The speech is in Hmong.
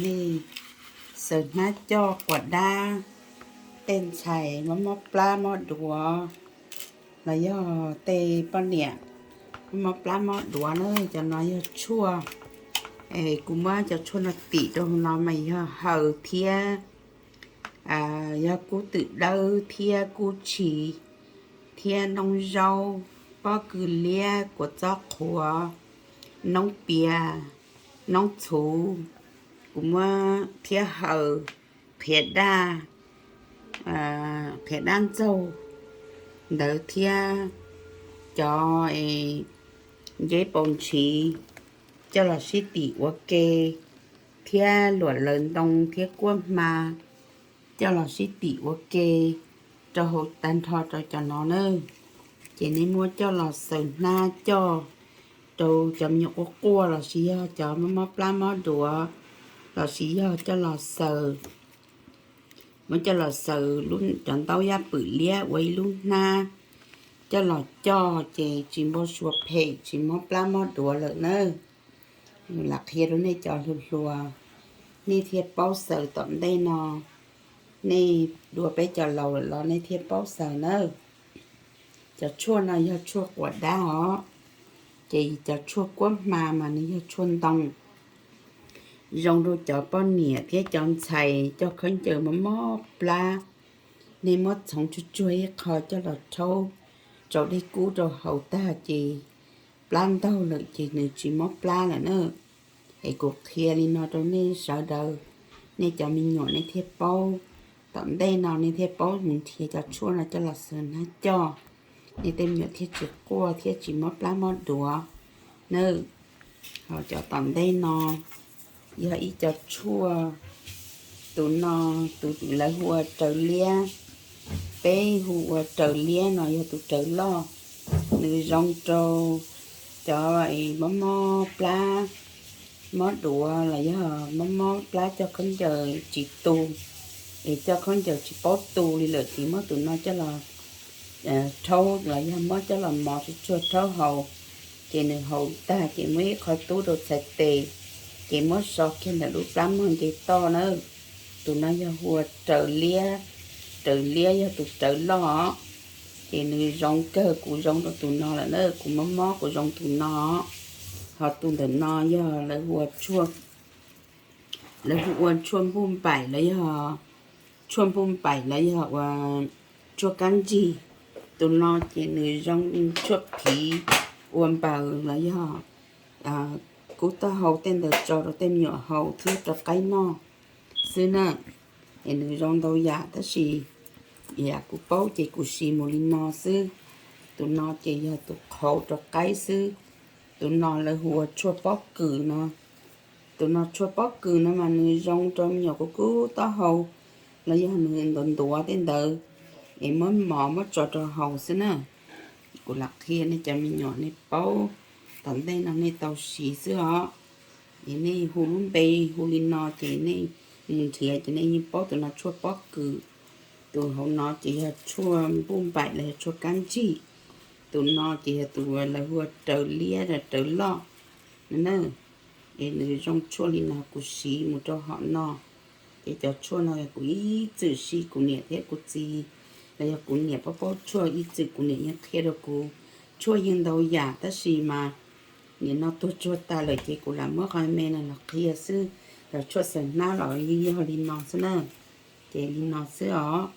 Nej xaws hnab coj quas dab, tej ntxhais mob mob plab mob duav, los yog tej poj niam mob mob plab mob duav na, cov no yog tshuaj. Kuv muab cov tshuaj no tim rau hauv no mas yog haws thiab, yog kub twm dawb thiab kub tshis thiab noob zaub, pob kws liab, kua txob qhuav, noob pias, noob txhuv. Kuv muab thiab haws, qhiav daj, qhiav daj ntxaug ntawd thiab cov nceb paus ntshiv coj los sib tim ua ke, thiab luam laws ntoo thiab kuab hma coj los sib tim ua ke rau hauv tag nrho rau cov no na. Ces nej muab coj los xaws hnab coj rau cov me nyuam quaj quaj lossis yog cov mob mob plab mob duav lossis yog coj los xaws, muab coj los xaws cov ntaub yaj pwm liab ua ib lub hnab coj los coj ces tsis npau suav phem tsis mob plab mob duav lawm na. Lam qhia rau nej cov hluas hluas, nej thiaj paub xaws tom ntej no. Nej dua peb cov laus lawm los nej thiaj paub xaws nawb. Cov tshuaj no yog tshuaj quas dab os, ces cov tshuaj kuab hma mas nws yog tshuaj ntoo, zoo rau cov poj niam thiab cov ntxhais coj khaub ncaws mob mob plab. Nej muab txhoov tsuag tsuag ib qho coj los rhaub, tsaus dej kub rau haus tag ces plab ntaug lawm ces nws tsis mob plab lawm na. Es kuv qhia li no rau nej sawv daws, nej cov me nyuam nej thiaj paub, tom ntej no nej thiaj paub mus nrhiav cov tshuaj no coj los xaws hnab coj, nej tej me nyuam thiaj tsis quaj thiab tsis mob plab mob duav na. Ho cov tom ntej no yog ib co tshuaj, tus no tus lawv hu ua raws liab, peb hu ua raws liab no yog tus raws loj, nws zoo rau cov mob mob plab mob duav los yog mob mob plab coj khaub ncaws tsis tu, es coj khaub ncaws tsis paub tu li lawm ces muab tus no coj los rhaub los yog muab coj los mos tsuag tsuag rhaub haus, ces nws haus tag ces muab ib qho tub rau txhais tes, ces muab so kiag ntawm lub plab mog nce toj na. Tus no yog hu ua raws liab, raws liab yog tus raws loj os. Ces nws zoo kawg, kuv zoo rau tus no lawm na, kuv mob mob kuv zoo tus no. Ho tus ntawm no yog lawv hu ua tshuaj npuj npaim los yog tshuaj npuj npaim los yog ua tshuaj kab ntsig. Tus no ces nws zoo tshuaj phiv ua npaws los yog kub taub hau tej ntawd tso rau tej me nyuam haus thiab rau qaib noj xwb na. Es nws zoo ntau yam tab sis yam kuv paub ces kuv siv mus li no xwb. Tus no ces yog tus qhauv rau qaib xwb. Tus no lawv hu ua tshuaj pob kws no. Tus no tshuaj pob kws no mas nws zoo rau me nyuam kub kub taub hau los yog nws ntuav ntuav tej ntawd, es muab mos muab tso rau haus xwb na. Kuv lam qhia nej cov me nyuam nej paub, tom ntej no nej tau siv xwb os. Es nej hu lub npe hu li no ces nej mus nrhiav ces nej yeej paub tus no tshuaj pob kws. Tus hauv no ces yog tshuaj npuj npaim los yog tshuaj kab ntsig. Tus no ces yog tus lawv hu ua raws liab los raws loj na. Es nws zoo tshuaj li no kuv siv mus rau hom no. Ces cov tshuaj no kuv ib txwm siv, kuv niam thiab kuv txiv los yog kuv niam paub paub tshuaj ib txwm kuv niam yeej qhia rau kuv. Tshuaj yeej ntau yam tab sis mas nim no tuag tsuag tas lawm ces kuv lam muab qhov me no los qhia xwb. Cov tshuaj xaws hnab los yeej yog li no xwb na. Ces li no xwb os.